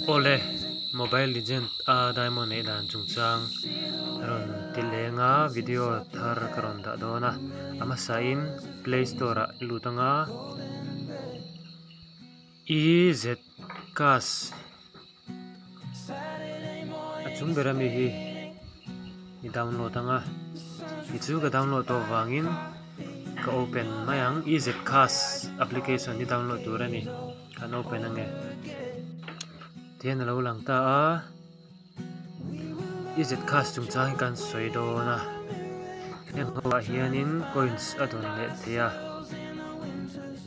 Awle, Mobile Legend a Diamond neih dan chungchang rawn ti leng a, video thar ka rawn dah dawn a, a hmasain Play Store ah lut anga EZ Cash a chung ber ami hi i download anga tichu ka download tawh vangin ka open mai ang EZ Cash application hi download tur a ni. Kan open ange. Tihian a lo lang ta a. I zet khas chungchang hi kan sawi dawn a. Heng ho ah hianin coins a dawn leh thei a.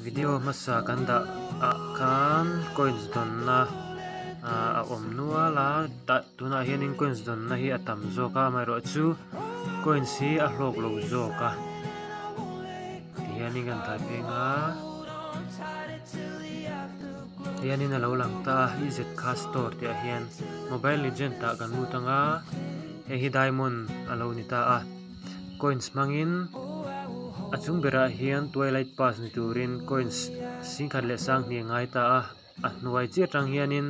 Video hmasa kan dah ah khan coins dawnna a awm nual a. Tah tunah hianin coins dawnna hi a tam zawk a amaherawhchu coins hi a hlawk lo zawk a. Tihianin kan thai pheng a tihianin a lo lang ta a i zet kha store tih ah hian mobile legend ah kan lut ang a hei hi diamond a lo ni ta a coins hmangin a chung berah hian twilight pass ni turin coins singkhat leh sanghnih a ngai ta a. A hnuai chiah atang hianin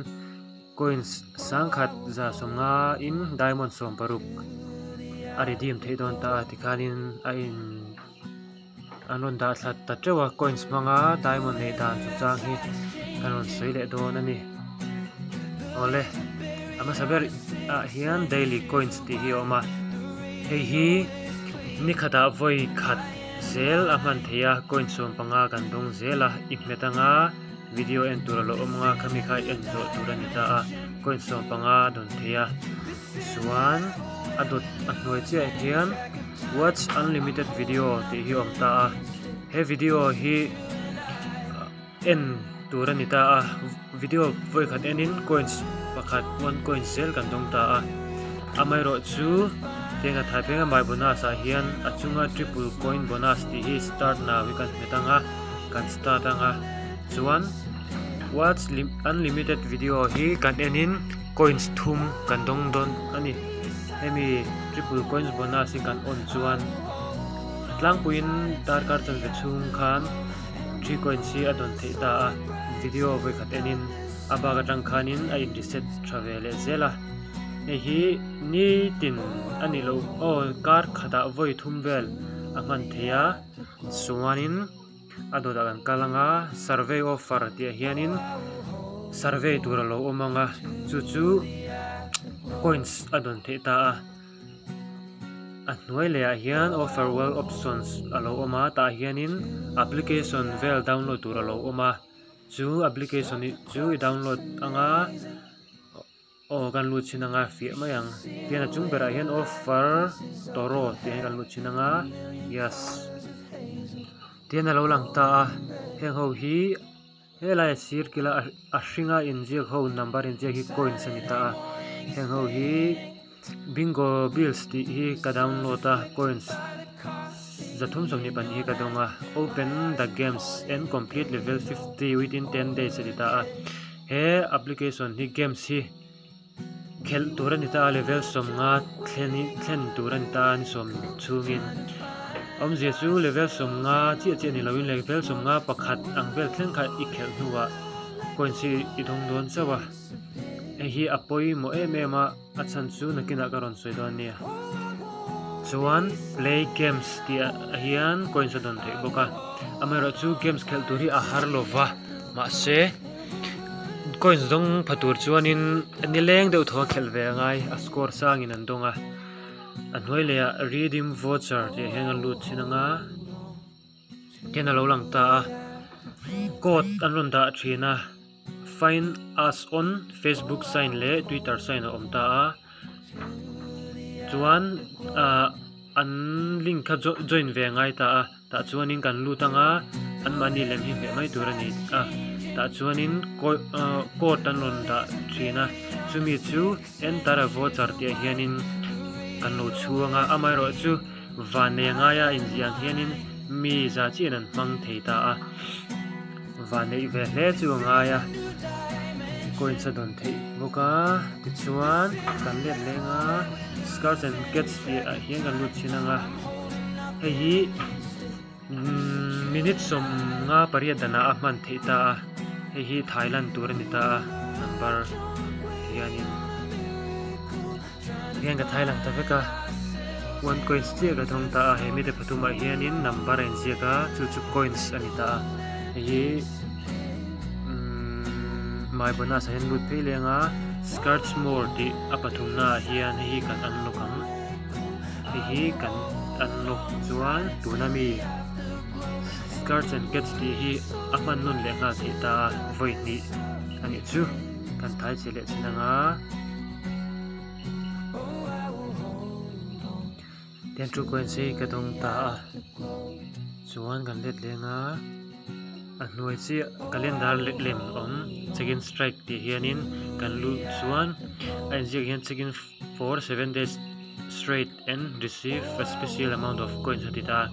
coins sangkhat 150 in diamond 60 a redeem theih dawn ta a tikhanin a in an rawn dah thla ta teuh a coins hmanga diamond neih dan chungchang hi kan rawn sawi leh dawn a ni awle a hmasa ber ah hian daily coins tih hi a awm a hei hi ni khatah vawi khat zel a hman theih a coins 15 kan dawng zel a i hmet anga. Video en tur a lo awm anga khami kha en zawh tur a ni ta a coin 15 a dawn thei a chuan a dawt a hnuai chiah ah hian watch unlimited video tih hi a awm ta a he video hi en tur a ni ta a video vawikhat enin coins pakhat one coins zel kan dawng ta a amaherawhchu tiang a thai pheng a my bonus ah hian a chunga triple coin bonus tih hi start now hi kan hmet ang a. Kan start anga chuan watch unlimited video hi kan enin coins thum kan dawng dawn a ni hemi triple coins bonus hi kan on chuan a tlangpuiin darkar chanve chhung khan three coins hi a dawn theih ta a video vawikhat enin a bak atang khanin a in reset tha ve leh zel a hei hi nitin a ni loh aw kar khatah vawi thum vel a hman theih a chuanin. A dawtah kan kal ang a survey offer tih ah hianin survey tur a lo awm ang a chu chu coins a dawn theih ta a a hnuai leh ah hian offer world options a lo awm a tah hianin application vel download tur a lo awm a chu application chu i download ang a. Aw kan lut chhin anga fiah mai ang tihian a chung berah hian offer toro tih hi kan lut chhin anga yes tihian alo lang ta a heng ho hi helai a sir kila a hringa inziak ho number inziak hi coins a ni ta a heng ho hi bingo bills tih hi ka download a coins 322 hi ka dawng a open the games and complete level 50 within 10 days a ti ta a. He application hi games hi khelh tur a ni ta a level 50 thlen thlen tur a ni ta a ni sawm chhungin awmzia chu level 50 chiah chiah ni loin level 50 pakhat ang vel thleng kha i khelh hnuah coins hi i dawng dawn chauh a hei hi a pawimawh em em a a chhan chu nakinah ka rawn sawi dawn nia chuan play games tih ah hian coins a dawn theih bawk a amaherawhchu games khelh tur hi a har lova mahse coins dawng pha tur chuanin nileng deuh thaw a khelh ve a ngai a score sangin an dawng a a hnuai leh ah redeem voucher tih ah hian an lut thin ang a tihian a lo lang ta a code an rawn dah thin a find us on facebook sign leh twitter sign a awm ta a chuan ah an link kha join ve a ngai ta a. Tah chuanin kan lut ang a, anmahni lem hi hmeh mai tur a ni a, tah chuanin code an rawn dah thin a, chumi chu enter a voucher tih ah hianin kan lo chhuang a, amaherawhchu vannei a ngaia inziah ang hianin mi za chiahin an hmang thei ta a, vanneih ve hle chu a ngai a, coins a dawn theih bawk a, tichuan kan let leng a scratch and catch tih ah hian kan lut thin ang a. Hei hi minute 58 danah a hman theih ta a, hei hi Thailand tur a ni ta a number. Hianin hian ka thai lang ta vek a one coins chiah ka thawng ta a he mite pathumah hianin number a inziak a chu chu coins a ni ta a hei hi umm my bonus ah hian lut phei leng a scratch more tih a pathumna ah hian hei hi kan unlock ang hei hi kan unlock chuan tuna mi scratch and catch tih hi a hman nawn leh nghal theih ta a vawi hnih a nih chu. Kan thai che leh chin anga tian two coins hi ka dawng ta a chuan kan let leng a a hnuai chiah calendar lem awm check in strike tih hianin kan luh chuan a inziak hian check in for seven days straight and receive a special amount of coins a ti ta a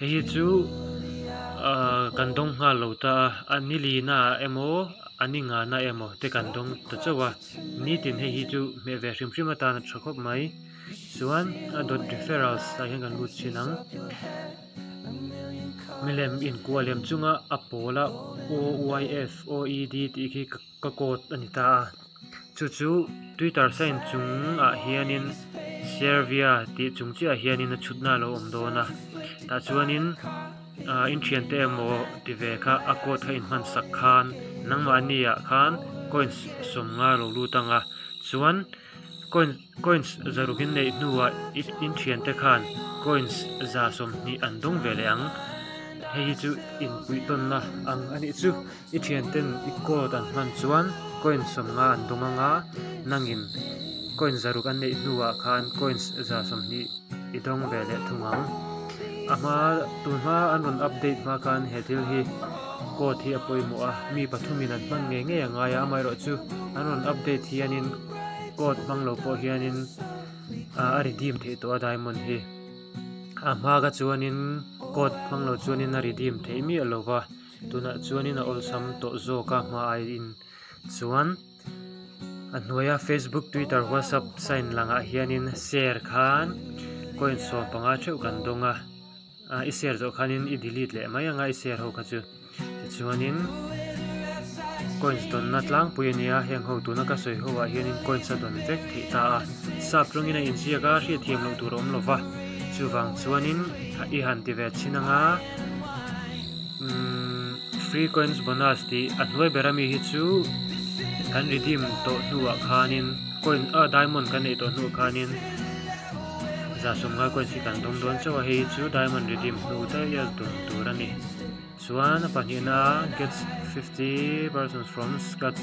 hei hi chu ahh kan dawng nghal lo ta a a ni lina ah emaw. A ni ngana emaw te kan dawng ta chauh a, nitin hei hi chu hmeh ve hrim hrim atan a tha khawp mai. Chuan a dawt referrals ah hian kan lut thin ang. Milem inkuah lem chunga a pawl a OYF OED tih khi ka code a ni ta a. Chu chu Twitter sign chungah hianin Servia tih chung chiah hianin a chhutna a lo awm dawn a. Tah chuanin. Ahh in thiante emaw ti ve kha a code kha in hman sak khan nangmahni ah khan coins sawmnga lo lut ang a chuan coin coins zaruk in neih hnuah in thiante khan coins za sawmhnih an dawng ve leh ang hei hi chu inpuih tawnna ang a nih chu i thianten i code an hman chuan coins sawmnga an dawng ang a nangin coins zaruk an neih hnuah khan coins za sawmhnih. I dawng ve leh thung ang. A hma tun hma an rawn update hma khan he thil hi code hi a pawimawh a, mi pathumin an hman ngei ngei a ngai a, amaherawhchu an rawn update hianin code hmang lo pawh hianin a redeem theih tawh a diamond hi. A hma kha chuanin code hmang lo chuanin a redeem theih miah lo va, tunah chuanin a awlsam tawh zawk a hma aiin chuan. A hnuaia Facebook, Twitter, WhatsApp sign langah hianin share khan coin 15 theuh kan dawng a, ah i share zawh khanin i delete leh mai anga i share ho kha chu tichuanin coins dawnna tlangpui a nia heng ho tuna ka sawi ho ah hianin coins a dawn vek theih ta a sap tawngin a inziak a hriatthiam loh tur a awm lova chuvang chuanin i han ti ve chhin anga umm free coins bonus tih a hnuai ber ami hi chu kan redeem tawh hnuah khanin coin ah diamond kan neih tawh hnuah khanin 150 coins hi kan dawng dawn chauh a hei chu diamond redeem hnu daih a dawng tur a ni chuan a pahnihna gets 50 percent from scratch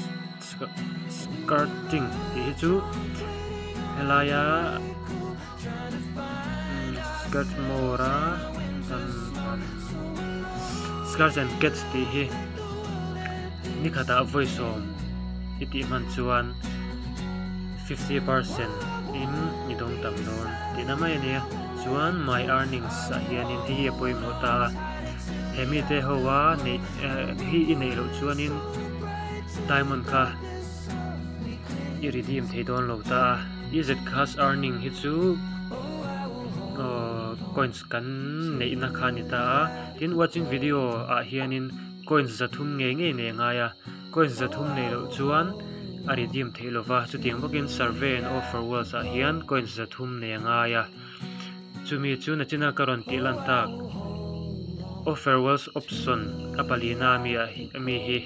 skirting tih hi chu helaia Scratch more a kan Scratch and catch tih hi ni khatah vawi sawm i tih hman chuan 50% in i dawng tam dawn tihna mai a nia chuan my earnings ah hianin hei hi a pawimawh ta a he mite ho a neih hi i neih loh chuanin diamond kha i redeem thei dawn lo ta a i z cash earning hi chu aww coins kan neihna kha a ni ta a tin watching video ah hianin coins zathum ngei ngei nei a ngai a coins zathum neih loh chuan a redeem theih lova chutiang bawkin survey and offer walls ah hian coins zathum nei a ngai a chumi chu nachina ka rawn tih lan tak offer walls option a palina ami ah ami hi.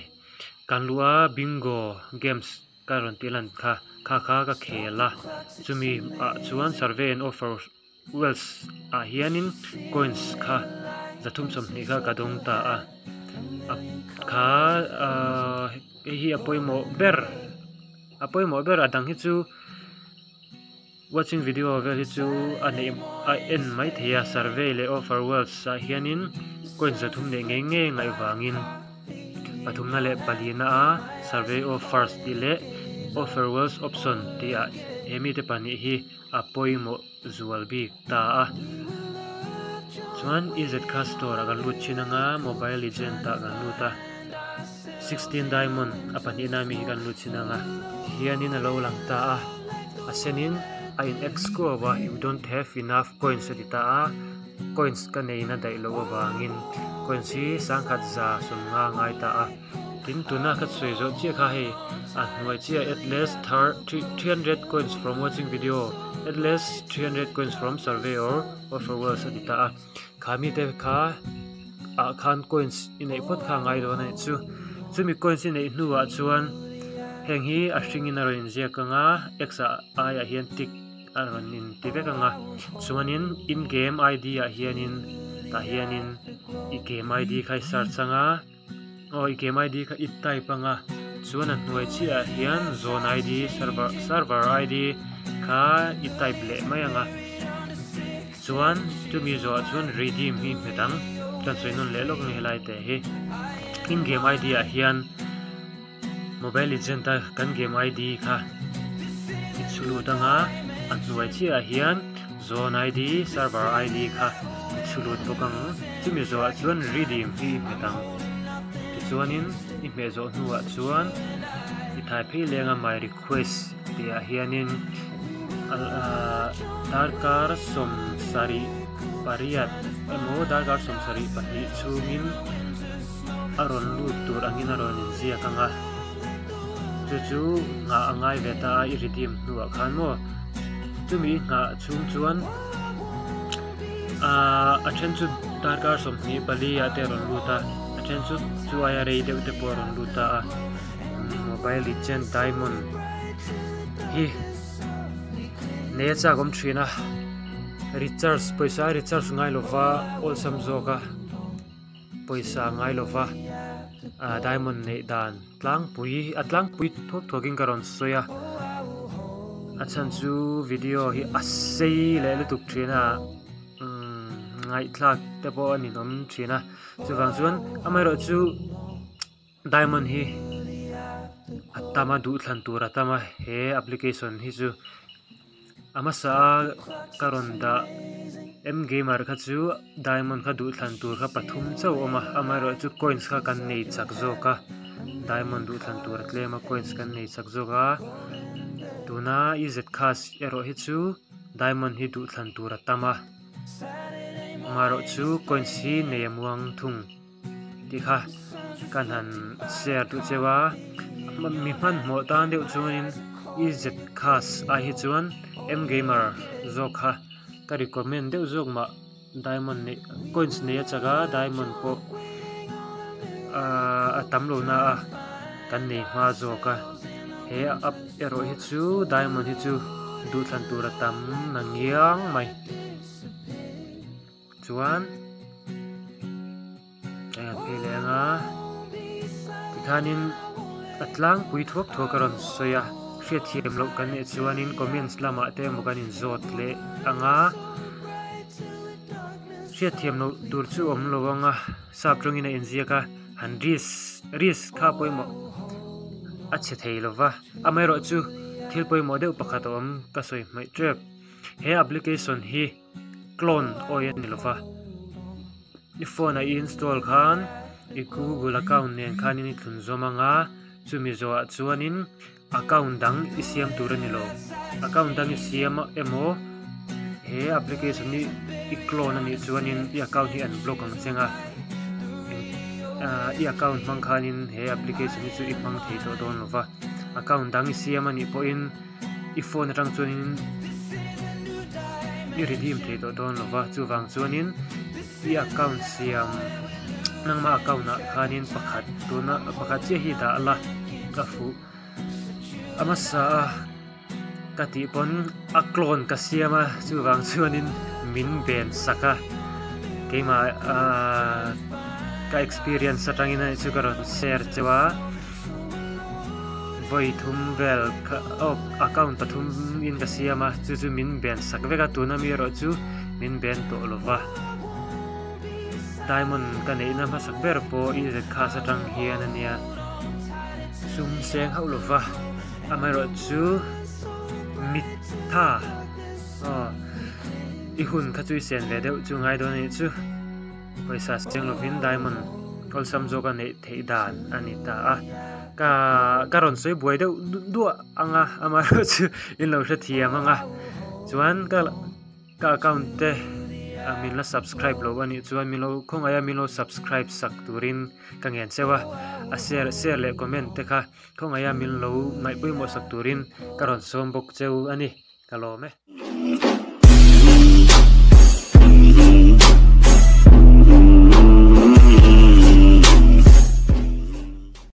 Kan luh a bingo games ka rawn tih lan kha kha kha ka khel a chumi ah chuan survey and offer wells ah hianin coins kha 320 kha ka dawng ta a a kha ahh hei hi a pawimawh ber a pawimawh ber a dang hi chu. Watching video vel hi chu a neih a en mai thei a, survey leh offer worlds ah hianin coin 300 neih ngei ngei ngaih vangin pathumna leh palina a survey offers tih leh offer worlds option tih ah he mite pahnih hi a pawimawh zual bik ta a. Chuan EZ kha store ah kan lut thin anga mobile legend ah kan lut a, 16 diamond a pahnihna ami hi kan lut thin anga tihianin a lo lang ta a. A senin a in x kuau a you don't have enough coins a ti ta a coins ka neihna daih loh avangin coins hi 1150 ngai ta a. Tin tuna ka sawi zawh chiah kha hei a hnuai chiah at least 300 coins from watching video at least 300 coins from survey or offer walls a ti ta a kha mite kha ah khan coins i neih phawt kha a ngai dawn a nih chu chumi coins i neih hnuah chuan heng hi a hringin a rawn inziak ang a x ah aiah hian tick a rawn inti vek ang a chuanin in game id ah hianin tah hianin i game id kha i search ang a. Aw i game id kha i type anga chuan a hnuai chiah ah hian zone id server server id kha i type leh mai anga chuan chumi zawhah chuan redeem hi hmet ang kan sawi nawn leh lawk ang helai te hi in game id ah hian mobile legend a kan game id kha i chhu lut anga a hnuai chiah ah hian zone id server id kha i chhu lut bawk ang chumi zawhah chuan redeem hi i hmet ang tichuanin i hmeh zawh hnuah chuan i thai phei leng a my request tih ah hianin ahh darkar sawmsarih pariat emaw darkar 72 chhungin a rawn lut tur angin a rawn inziak ang a chu chu nghah a ngai ve ta a i redeem hnuah khan maw chumi i nghah chhung chuan ahh a then chu darkar 24 ah te a rawn lut a a then chu chu aia rei deuh te pawh a rawn lut ta a mobile legend diamond hi nei a chak awm thin a recharge pawisa a recharge ngai lova awlsam zawk a. Pawisa ngai lova ah diamond neih dan tlangpui a tlangpui thuak thuakin ka rawn sawi a a chhan chu video hi a sei leh lutuk thin a umm ngaihthlak te pawh a ninawm thin a chuvang chuan amaherawhchu diamond hi a tam a duhthlan tur a tam a he application hi chu. A hmasa a ka rawn dah M gamer kha chu diamond kha duhthlan tur kha pathum chauh a awm a amaherawhchu coins kha kan nei chak zawk a diamond duhthlan tur a tlem a coins kan nei chak zawk a tuna e z khas erawh hi chu diamond hi duhthlan tur a tam a amaherawhchu coins hi nei a muang thung. Tih kha kan han share duh cheu a mi hmanhmawh tan deuh chuanin e z khas ai hi chuan m gamer zawk kha ka recommend deuh zawk mah diamond neih coins nei a chak a diamond pawh ahh a tam lo na a kan nei hma zawk a he app erawh hi chu diamond hi chu duhthlan tur a tam na ngiang mai. Chuan hei an phei leh anga tikhanin a tlangpui thuak thuak a rawn sawi a hriatthiam loh kan nih chuanin comments lamah te emaw kan inzawt leh anga hriatthiam loh tur chu awm lo anga sap tawngin a inziak a han risk risk kha pawimawh a chhe thei lova amaherawhchu thil pawimawh deuh pakhat a awm ka sawi hmaih tep he application hi. Clone awi a ni lova, i phone a i install khan i google account nen khanin i thlun zawm anga chumi zawhah chuanin account dang i siam tur a ni lo, account dang i siam emaw he application hi i clone a nih chuanin i account hi an block ang cheng a ah i account hmang khanin he application hi chu i hmang thei tawh dawn lova, account dang i siam a nih pawhin. I phone atang chuanin i redeem thei tawh dawn lova chuvang chuanin i account siam nangma account ah khanin pakhat tuna pakhat chiah hi dah la ka fuh a hmasa a ka tih pawn a clone ka siam a chuvang chuanin min ben sak a keimah ahh ka experience atangin a nih chu ka rawn share cheu a. Vawi thum vel kha aw account pathum in ka siam a chu chu min ben sak vek a tuna mi erawh chu min ben tawh lo va diamond ka neihna hmasak ber pawh i zet khas atang hian a nia sum seng hauh lo va amaherawh chu mitha aw i hun kha chu i sen ve deuh chu ngai dawn a nih chu. Pawisa cheng lovin diamond awlsam zawk a neih theih dan a ni ta a, ka ka rawn sawi buai deuh duah ang a amaherawhchu in lo hrethiam ang a, chuan ka ka account te Min la subscribe lo anih chuan min lo khawngaih a min lo subscribe sak turin ka ngen cheu a a share share leh comment te kha khawngaih a min lo ngaih pawimawh sak turin ka rawn sawm bawk cheu a ni ka lawm e.